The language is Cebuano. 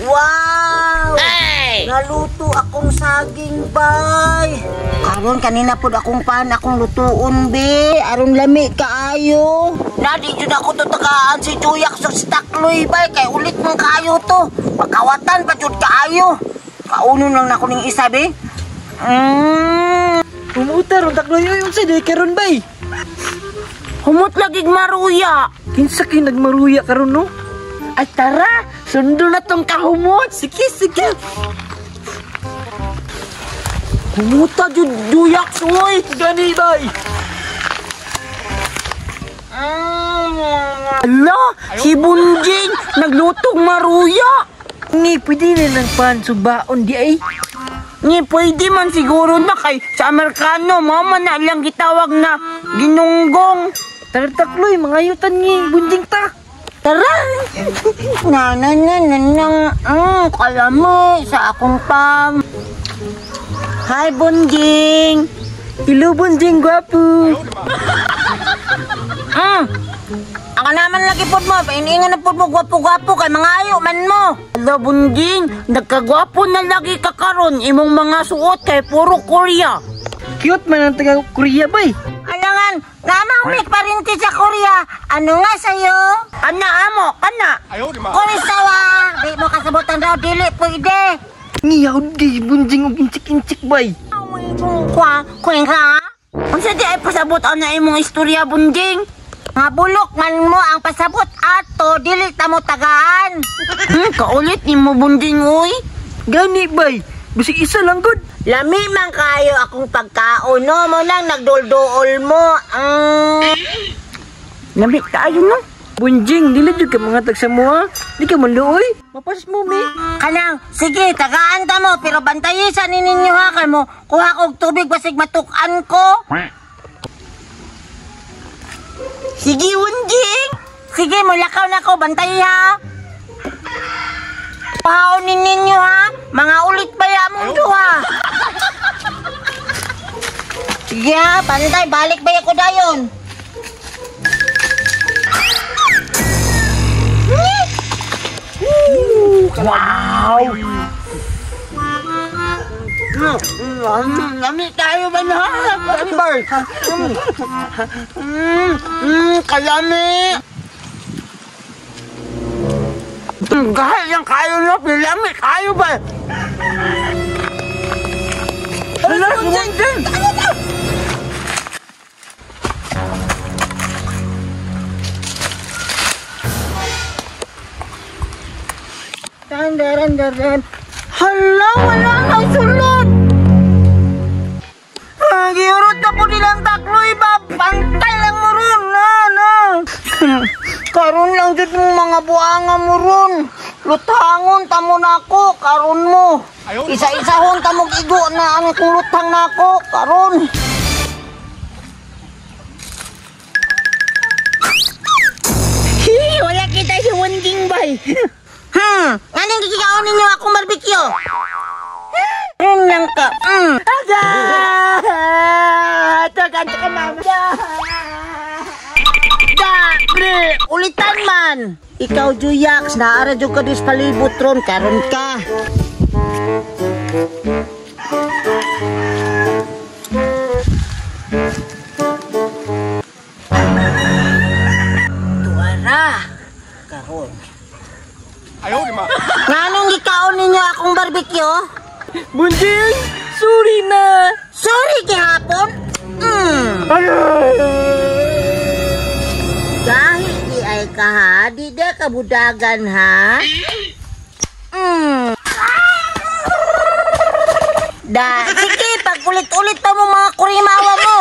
Wow! Hey! Naluto akong saging, bay. Karon kanina pud akong pan akong lutuon, be. Aron lami kaayo. Nadi jud ako to tagaan si Juyak sa Takloy, bay. Kay ulit man kaayo to. Pagkawatan pa jud kaayo. Kaunon lang nako ning isa, be. Umuta ron Takloy, oy, unsa day karon, bay? Humot lagi maruya. Kinsa kay nagmaruya karon, no? Ay tara, sundo na tong kahumot. Sige, sige. Humuta jud Juyak soy. Gani, bay. Ala, si Bunjing naglutong maruya. Ni pwede na ng pan subaon di ay. Ni pwede man siguro na kay sa Amerikano mama na lang gitawag na ginunggong. Tara Takloy, mangayutan ni Bunjing ta. Tara! Na na na na na kalami sa akong pam. Hi Bunjing. Hello Bunjing, gwapo. Ang naman lagi pod mo, painiingan na pod mo gwapo-gwapo kay mangayo man mo. Hello Bunjing, nagkagwapo na lagi ka karon imong mga suot kay puro Korea. Cute man ang taga Korea, bay. Alangan, namang pa rin ti sa Korea. Ano nga sa'yo? Kana amo, kana. Kurisawa, di mo kasabutan daw, dili pwede. Niyaw di Bunjing og inchik-inchik, bay. Kwa, kwengha? Unsa di ay pasabot ana imong istorya, Bunjing? Nga bulok man mo ang pasabot ato, dili ta mo tagaan. Kaulit nimo Bunjing, uy. Gani, bay. Bisig isa lang gud. Lami man kayo akong pagkaon, no? Mo lang nagdulduol mo. Lami kayo, no? Bunjing, dili jud ka mga tag sa mo, ha? Di ka manluoy. Mapas mo, mi. Kanang, sige, tagaan ta mo, pero bantayi sa ninyo ha, kay mo. Kuha kog tubig, basig matukan ko. Sige, Bunjing. Sige, mulakaw na ko, bantayi ha. Pahaonin ninyo ha. Mga ulit ba ya mong duha? Sige ha, pantay, balik ba ko dayon? Wow! Lami tayo ba na? Kalami! Gahal lang kayo no, pilami kayo ba? Hala, Bunjing! Tandaran-daran. Hala, wala nang sulod! Giurot na po nilang Takloy ba? Pantay lang mo ron, na, na. Karon lang jud mong mga buanga mo ron. Lutangon tamo nako karon mo. Isa-isahon tamog igo na ang kung lutang nako karon. Hi, wala kita si Bunjing, bay. Ngaling gigikaon ninyo akong barbecue. Ron lang ka. Aga! Tagan ka mama. Da, bre, ulitan man. Ikaw Juyaks, naara jud ka dis palibot ron karon ka. Tuara karon. Ayaw di ma. Nganong gikaon ninyo akong barbecue? Bunjing, sorry na. Sorry gihapon. Dahil di ay ka ha, di da kabudagan ha. Da, sige, pag ulit-ulit pa mo mga kurimawa mo.